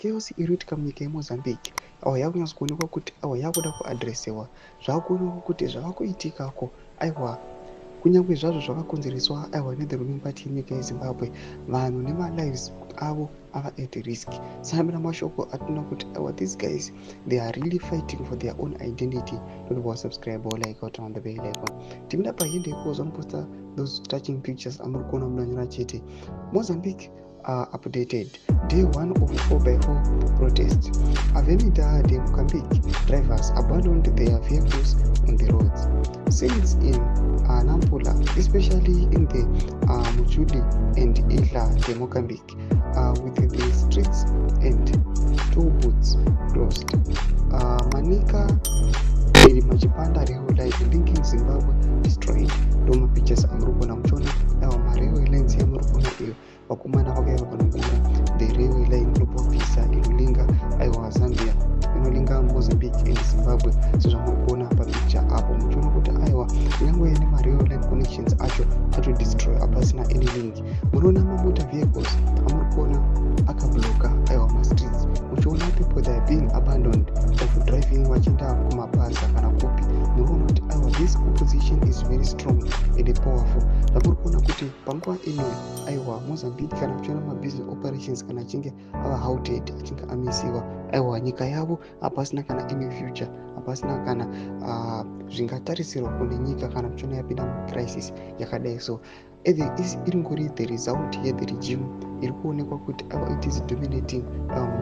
Chaos iri kuitika munyika yeMozambique, aiwa, yakunyatso kuonekwa kuti, aiwa, yakuda kuaddresswa. Zvakuonekwa kuti zvava kuitikako, aiwa, kunyange zvazvo zvakakonzereswa, aiwa, nethe ruling party yenyika yeZimbabwe, vanhu nemalives avo ava at risk. Sanamira mashoko atinoona kuti, aiwa, these guys, they are really fighting for their own identity. Don't wasubscribe or like or turn on the bell icon. Timida pahende ikozo vanoposta those touching pictures amuri kuona munonyora chete. Mozambique updated day one of 4x4 protest. Avenida de Mocambique, drivers abandoned their vehicles on the roads. Scenes in Nampula, especially in the Muchudi and Ilha de Mocambique, with the streets and toll booths closed. Manica Machipanda railway line linking Zimbabwe destroyed. Ndo mapictures amuri kuona muchiona, aiwa, marailway lines yamuri kuona iyo. Vakomana vakauya vakanogura the railway line, inobvisa inolinka, aiwa, Zambia, inolinka Mozambique and Zimbabwe, sezvamuri kuona papicture apo muchiona kuti, aiwa, kunyange nemarailway line connections acho atodestroy, hapasina any link. Munoona mamotor vehicles amuri kuona akabloka, aiwa, mastreets. Muchiona people, they are being abandoned of driving vachienda kumabasa kana kupi. Muri kuona kuti, aiwa, this opposition is very strong and powerful. Zvamuri kuona kuti panguva ino, aiwa, Mozambique, kana muchiona mabusiness operations kana achinge ava halted, achinge amisiwa, aiwa, nyika yavo hapasina kana any future, hapasina kana zvingatarisirwa kune nyika kana muchiona yapinda mucrisis yakadai. So iri ngori the result yethe regime iri kuonekwa kuti, aiwa, it is dominating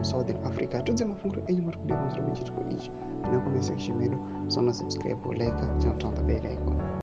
Southern Africa. Tudze mafungiro enyu muri kudii pamusoro pechitiko ichi tina comment section medu. Musana subscribe, like, chinoturn the bell icon.